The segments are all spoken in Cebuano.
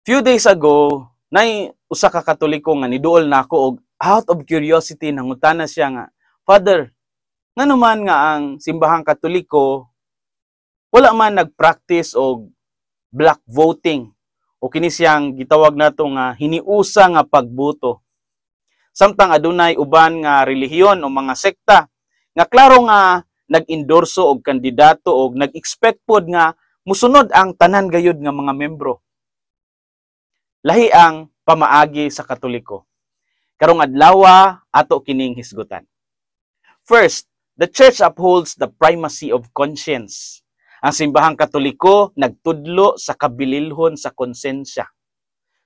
Few days ago, nay usa ka Katoliko nga niduol nako og out of curiosity nangutana siya nga, "Father, ngano man nga ang simbahang Katoliko wala man nagpractice og block voting o kini siyang gitawag nato nga hiniusa nga pagboto, samtang adunay uban nga relihiyon o mga sekta nga klaro nga nag-endorso og kandidato og nag-expect pod nga musunod ang tanan gayud nga mga membro? Lahi ang pamaagi sa Katoliko." Karong adlaw, ato kining hisgutan. First, the Church upholds the primacy of conscience. Ang simbahang Katoliko nagtudlo sa kabililhon sa konsensya.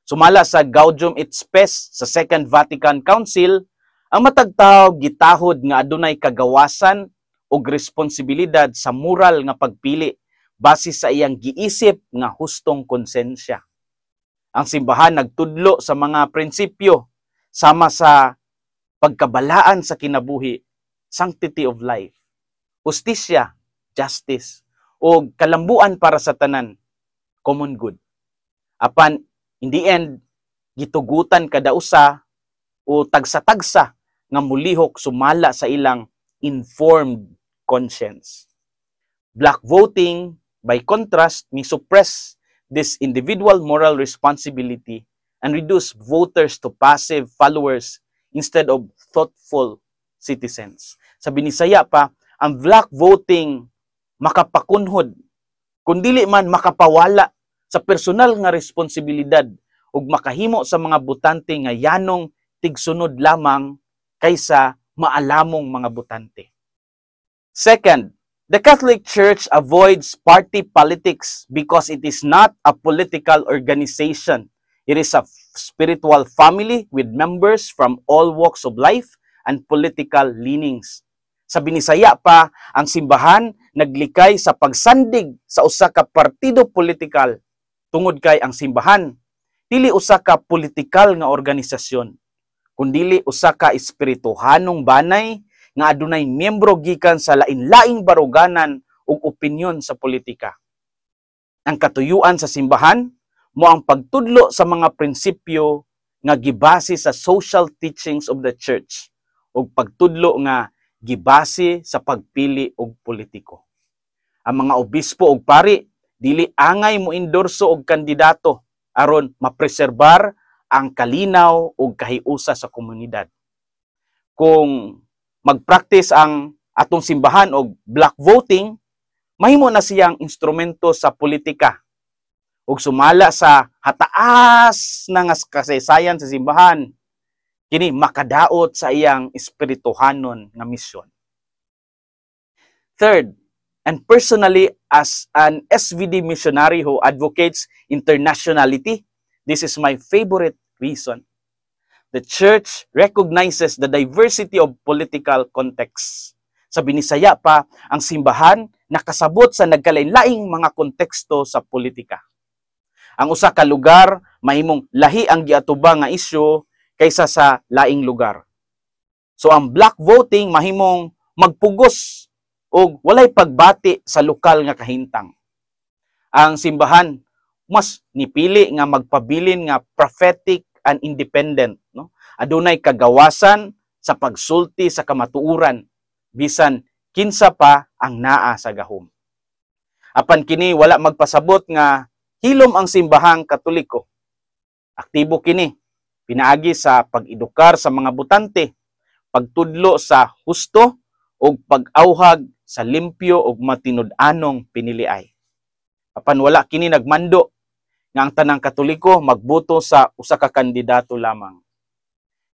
Sumala sa Gaudium et Spes sa Second Vatican Council, ang matag tawo gitahod nga adunay kagawasan ug responsibilidad sa moral nga pagpili base sa iyang giisip nga hustong konsensya. Ang simbahan nagtudlo sa mga prinsipyo sama sa pagkabalaan sa kinabuhi, sanctity of life, hustisya, justice, o kalambuan para sa tanan, common good. Apan in the end, gitugutan kada usa o tagsa-tagsa nga mulihok sumala sa ilang informed conscience. Block voting, by contrast, may suppress this individual moral responsibility and reduce voters to passive followers instead of thoughtful citizens. Sa Binisaya pa, ang block voting makapakunhod, kung dili man makapawala sa personal nga responsibilidad ug makahimo sa mga botante nga yanong tigsunod lamang kaysa maalamong mga botante. Second, the Catholic Church avoids party politics because it is not a political organization. It is a spiritual family with members from all walks of life and political leanings. Sa Binisaya pa, ang simbahan naglikay sa pagsandig sa usa ka partido politikal tungod kay ang simbahan dili usa ka politikal nga organisasyon kundili usa ka espirituhanong banay nga adunay miyembro gikan sa lain-laing baruganan ug opinyon sa politika. Ang katuyuan sa simbahan mao ang pagtudlo sa mga prinsipyo nga gibase sa social teachings of the Church ug pagtudlo nga gibase sa pagpili og politiko. Ang mga obispo ug pari dili angay mo endorso og kandidato aron mapreserbar ang kalinaw ug kahiusa sa komunidad. Kung magpractice ang atong simbahan og block voting, mahimo na siyang instrumento sa politika. Ug sumala sa hataas na nga kasaysayan sa simbahan, kini makadaot sa iyang espirituhanon nga misyon. Third, and personally as an SVD missionary who advocates internationality, this is my favorite reason. The Church recognizes the diversity of political contexts. Sa Binisaya pa, ang simbahan nakasabot sa nagkalain-laing mga konteksto sa politika. Ang usa ka lugar mahimong lahi ang giatubang nga isyu kaysa sa laing lugar. So ang block voting mahimong magpugos og walay pagbati sa lokal nga kahintang. Ang simbahan mas nipili nga magpabilin nga prophetic and independent, no? Adunay kagawasan sa pagsulti sa kamatuoran bisan kinsa pa ang naa sa gahom. Apan kini wala magpasabot nga hilom ang simbahang Katoliko. Aktibo kini pinaagi sa pag-edukar sa mga botante, pagtudlo sa husto ug pag-awhag sa limpyo ug matinud-anong piniliay. Apan wala kini nagmando nga ang tanang Katoliko magboto sa usa ka kandidato lamang.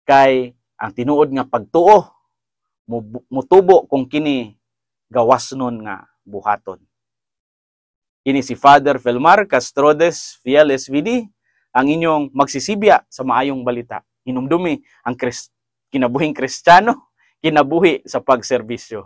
Kay ang tinuod nga pagtuo mutubo kung kini gawasnon nga buhaton. Kini si Father Felmar Castrodes, Fiel SVD, ang inyong magsisibya sa maayong balita. Hinumdumi ang kinabuhing Kristiyano, kinabuhi sa pagserbisyo.